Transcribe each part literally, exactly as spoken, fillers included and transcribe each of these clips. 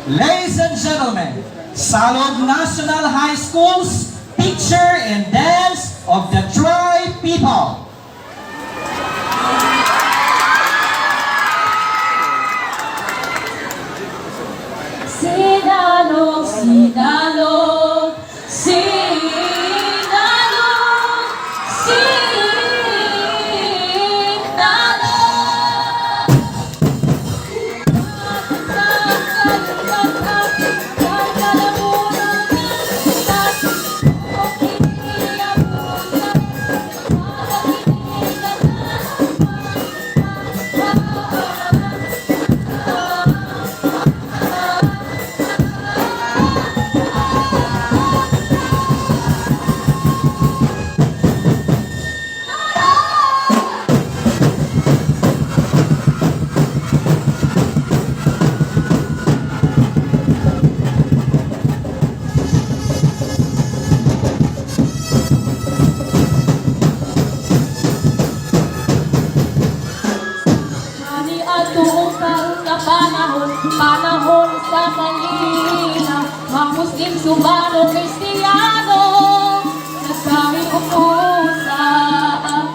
Ladies and gentlemen, Salog National High School's Picture and Dance of the Tri People. Sinalog, sinalog, sinalog, sinalog. Kaniadto karon nga panahon, panahon sa Manila, mga Muslim, Sumano, Kristiyano, nagkahiupusan.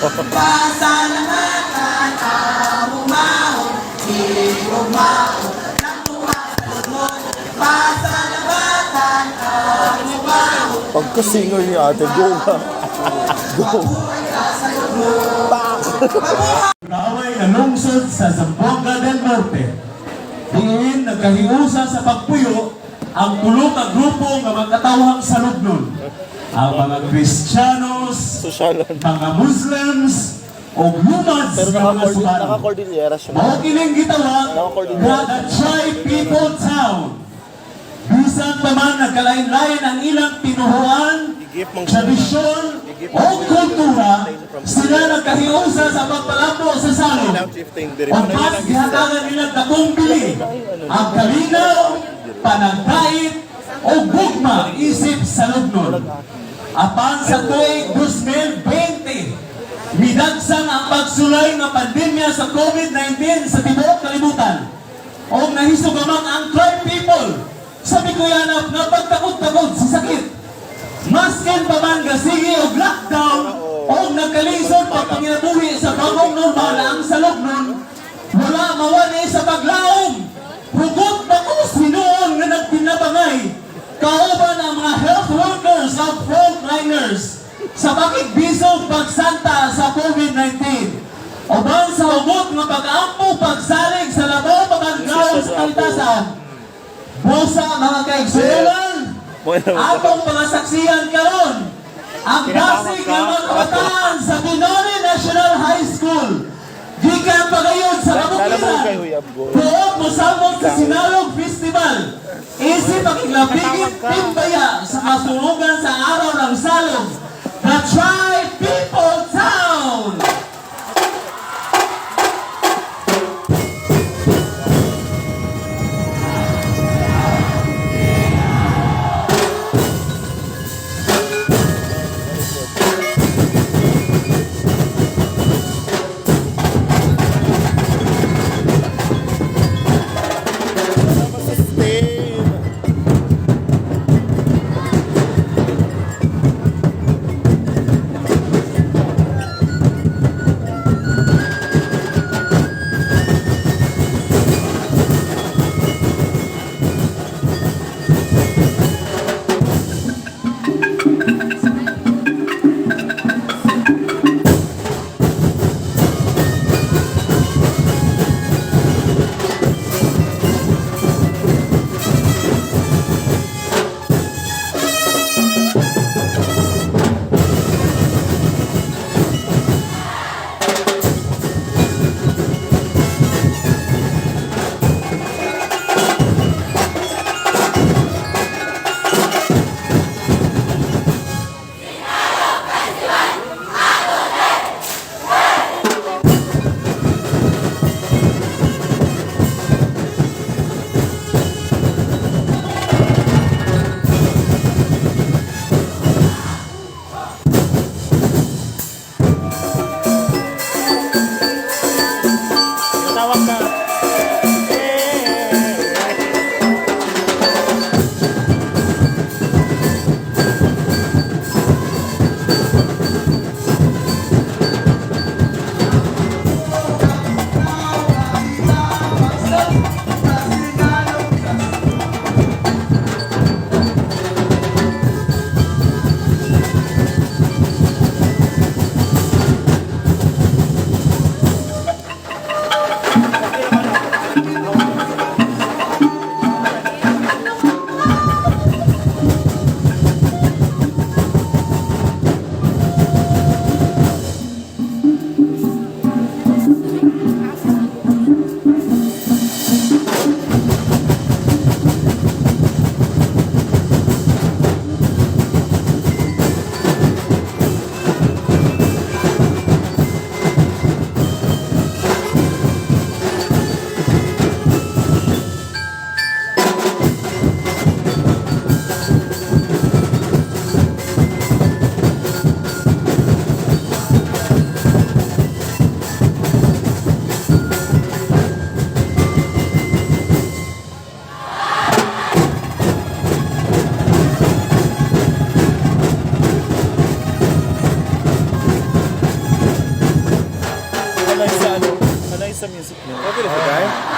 Pasalamatan ang umahon, di umahon, nagtuwa sa Luzon. Pasalamatan ang umahon. Pagkasingaw ni ate, go nga. Go. Pak! Kaaway nga lungsod sa Zamboanga del Norte, diin nagkahiusa sa pagpuyo ang tulo ka grupo nga magkatawhang salugnon, ang mga Kristiyanos, Sosyalan. Mga Muslims, o lumad Pero sa mga naka-Cordil-, subaron. Naka-Cordillera siya. Mao kining gitawag Naka-Cordillera. Nga the Tri-People Town. Bisan pa man nagkalain-lain ang ilang tinuhoan, tradisyon, o kultura, sila nagkahiusa sa pagpalambo sa salog. Ug mas gihatagan nila dakong bili ang kalinaw, panagkait, o gugma isip salugnon. Apan sa tuig dos mil bente, midagsang ang pagsulay nga pandemya sa COVID nineteen sa tibuok kalibutan. Og nahisugaman ang Tri-People sa Bicoyanap nga pagtakod-takod sa sakit. Maskin pa man nga sige og lockdown og nagkalisod pa panginabuhi sa bagong normal ang salugnon, wala mawali sa paglaom. Hugot na ko sinuon nga nagtinabangay, kauban ang mga health workers ug frontliners sa pakigbisog pagsanta sa COVID nineteen, uban sa hugot nga pag-ampo pagsalig sa labaw paganggaon sa kalitasan. Busa, mga kaigsuonan, atong pangasaksihan karon ang dasig nga mga kabataan sa Binone National High School. Gikan pa gayod sa kabukiran, buot mosamot sa Sinalog Festival. Isip pakiglabigit timbaya sa kasunugan sa Araw ng Salog, the Tri-People Town!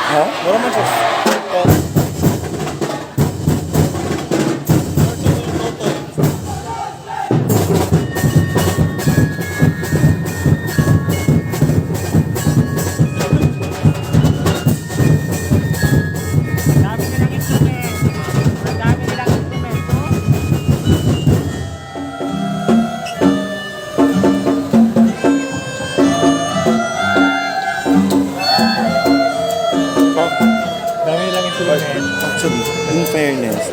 Ha? Mura man siya. Oh. Dami nilang instrument. Ang dami nilang instrumento. Dami nilang instrument. Actually, in fairness,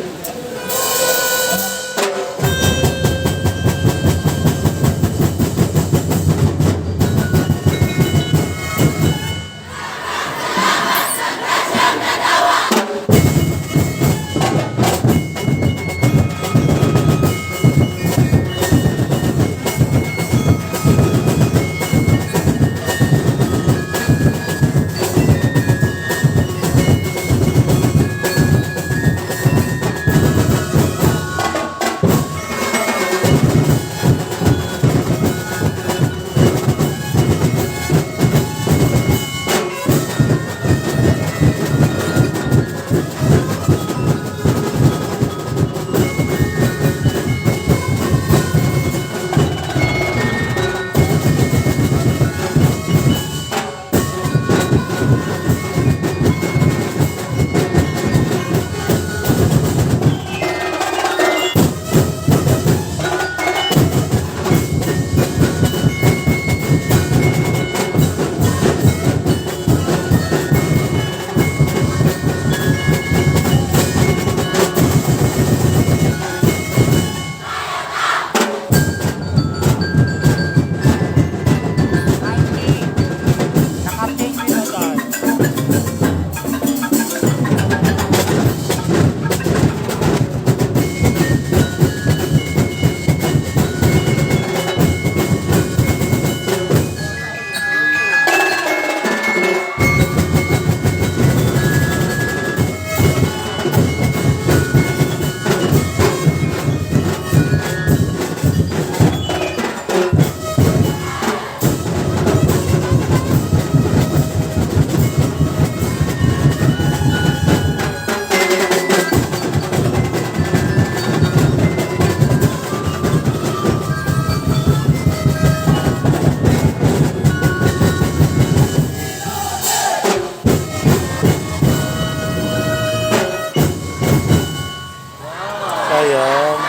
Sayang.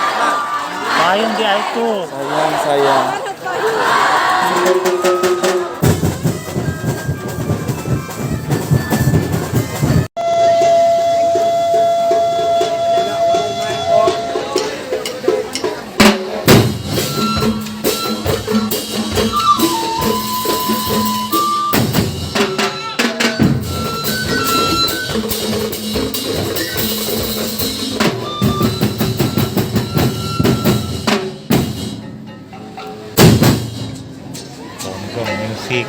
Sayang di ay to. Sayang, sayang. Bongo music.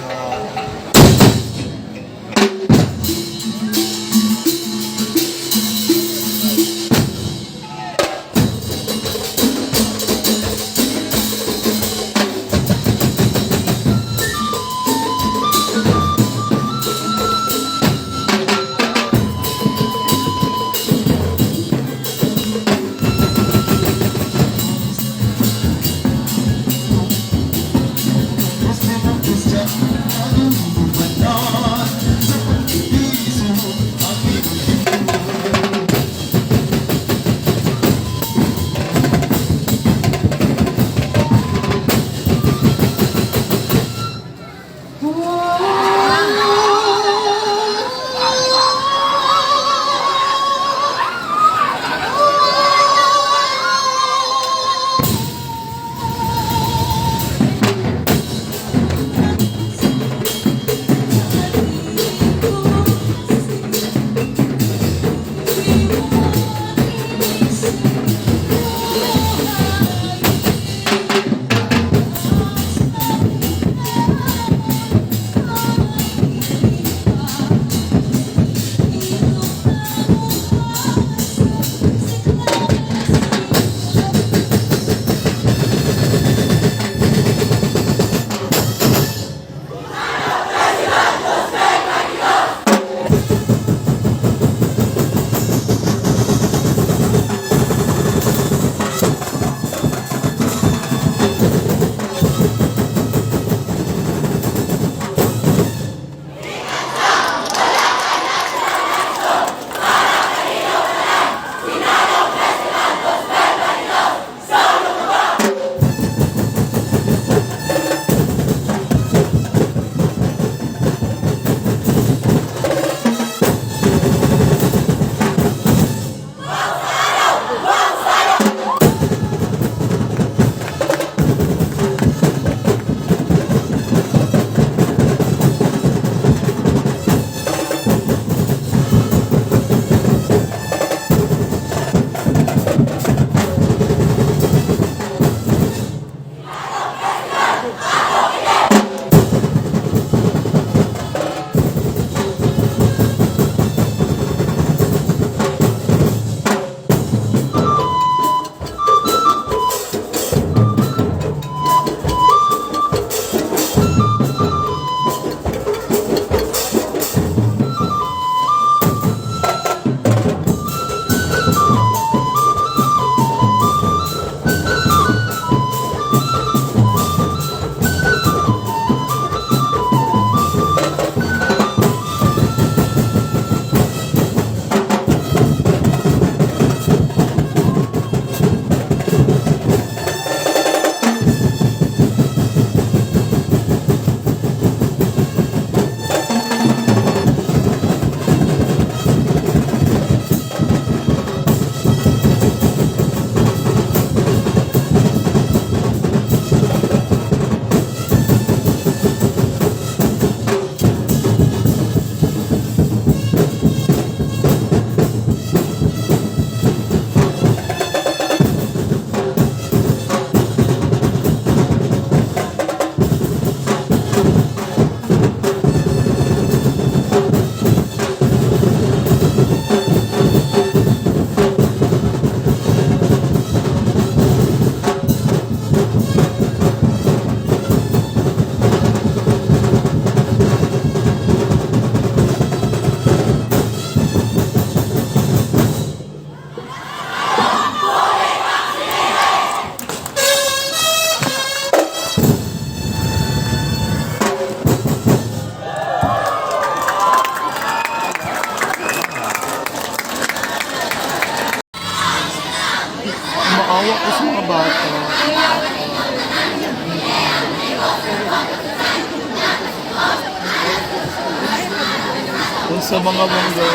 Sa mga mangga.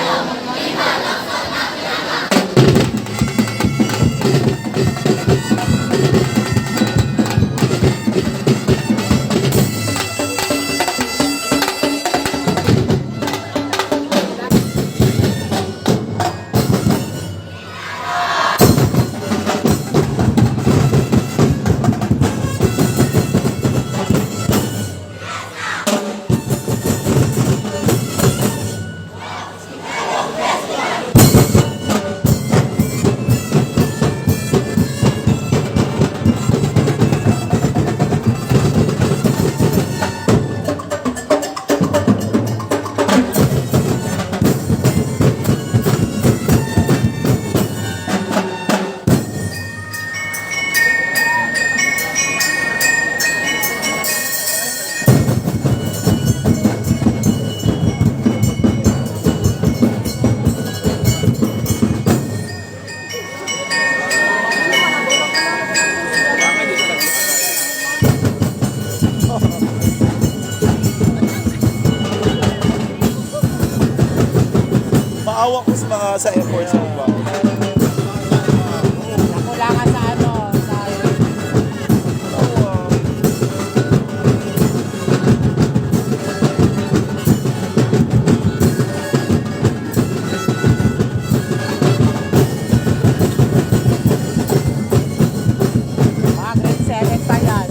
Maawa ko sa mga sa airport sa Cubao. Nakulangan sa ano, sa mga grade seven pa yan.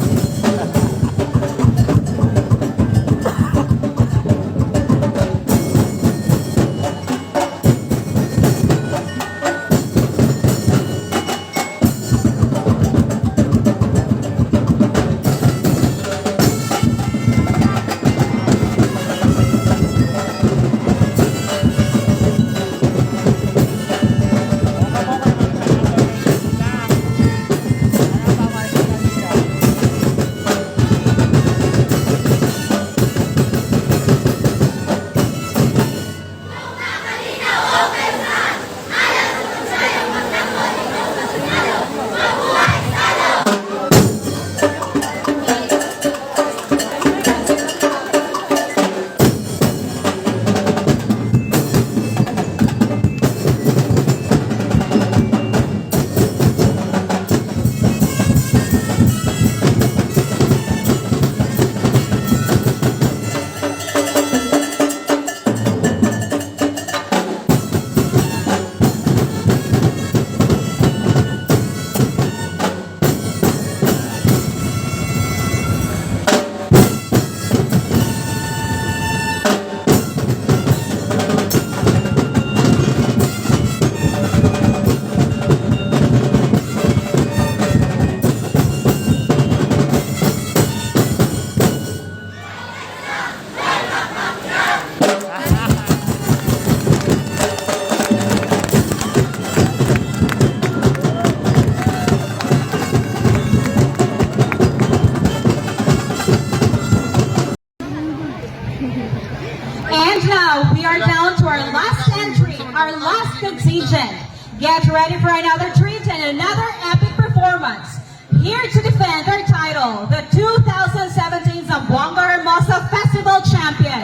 And now, we are down to our last entry, our last contingent. Get ready for another treat and another epic performance. Here to defend their title, the two thousand seventeen Zamboanga Hermosa Festival champion,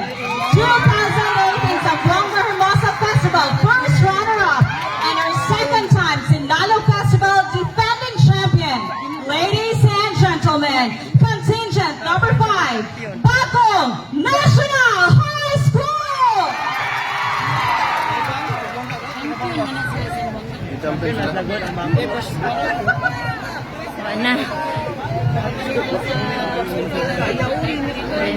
two thousand eighteen Zamboanga Hermosa Festival first runner-up, and her second time Sinalo Festival defending champion. Ladies and gentlemen, contingent number five, Bagong National High School! Wala na.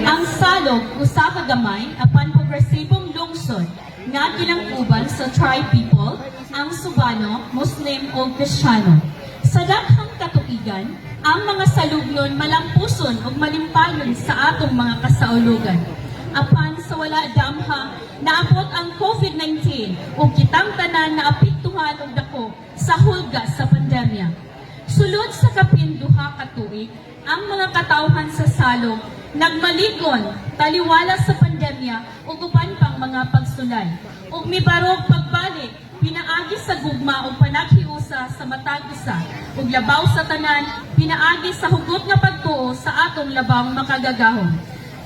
Ang Salog, usa ka gamay apan progresibong lungsod nga ginangkuban sa tri-people, ang Suvano, Muslim, ug Kristiyano. Sa daghang katuigan, ang mga Salugnon malampuson ug malimpayon sa atong mga kasaulogan. Apan sa wala damha, naabot ang covid nineteen ug kitang tanan naapektuhan og dako sa hulga sa pandemya. Sulod sa kapin duha ka tuig, ang mga katawhan sa Salog nagmaligon taliwala sa pandemya ug uban pang mga pagsulay, ug mibarog pagbalik pinaagi sa gugma ug panaghiusa sa matag usa, ug labaw sa tanan, pinaagi sa hugot nga pagtuo sa atong labaw makagagahom.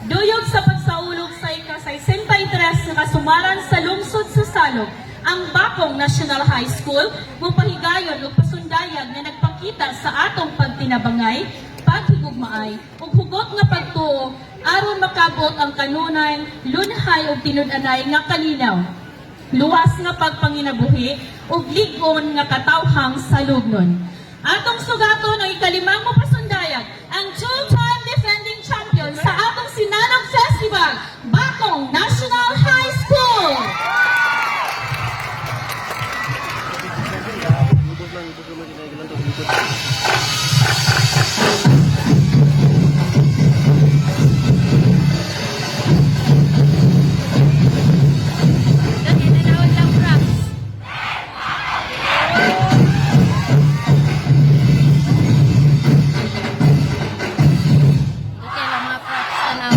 Duyog sa pagsaulog sa ika-sesenta y tres nga kasumaran sa lungsod sa Salog, ang Bacong National High School mopahigayon og pasundayag nga nagpakita sa atong pagtinabangay, paghigugmaay, ug hugot nga pagtuo aron makab-ot ang kanunay, lunhay, ug tinud-anay nga kalinaw, luwas nga pagpanginabuhi, ug lig-on nga katawhang salugnon. Atong sugaton ang ikalimang mapasundayag, ang two-time defending champion sa atong Sinalog Festival, Bacong National High School. Okay lang, mga props, ano.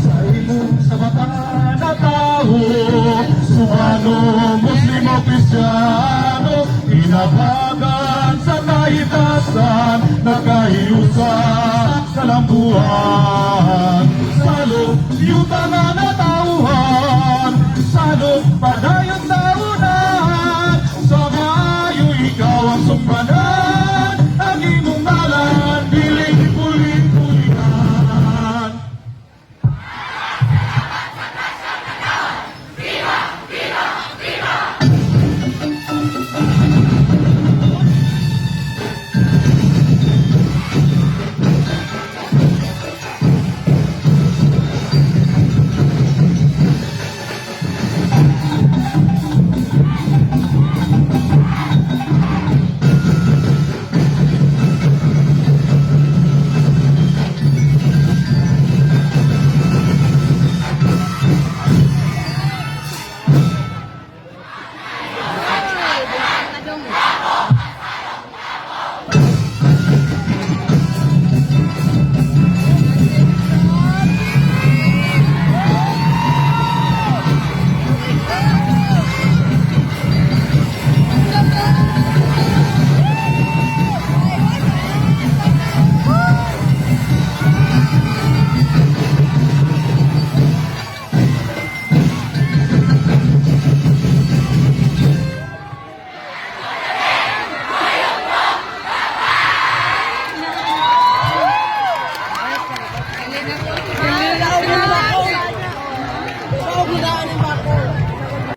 Sa imong sabatan na tawo, Sumano, Muslim o Kristiyano, inabagan sa kahitasan, nagkahiusa sa kalambuan.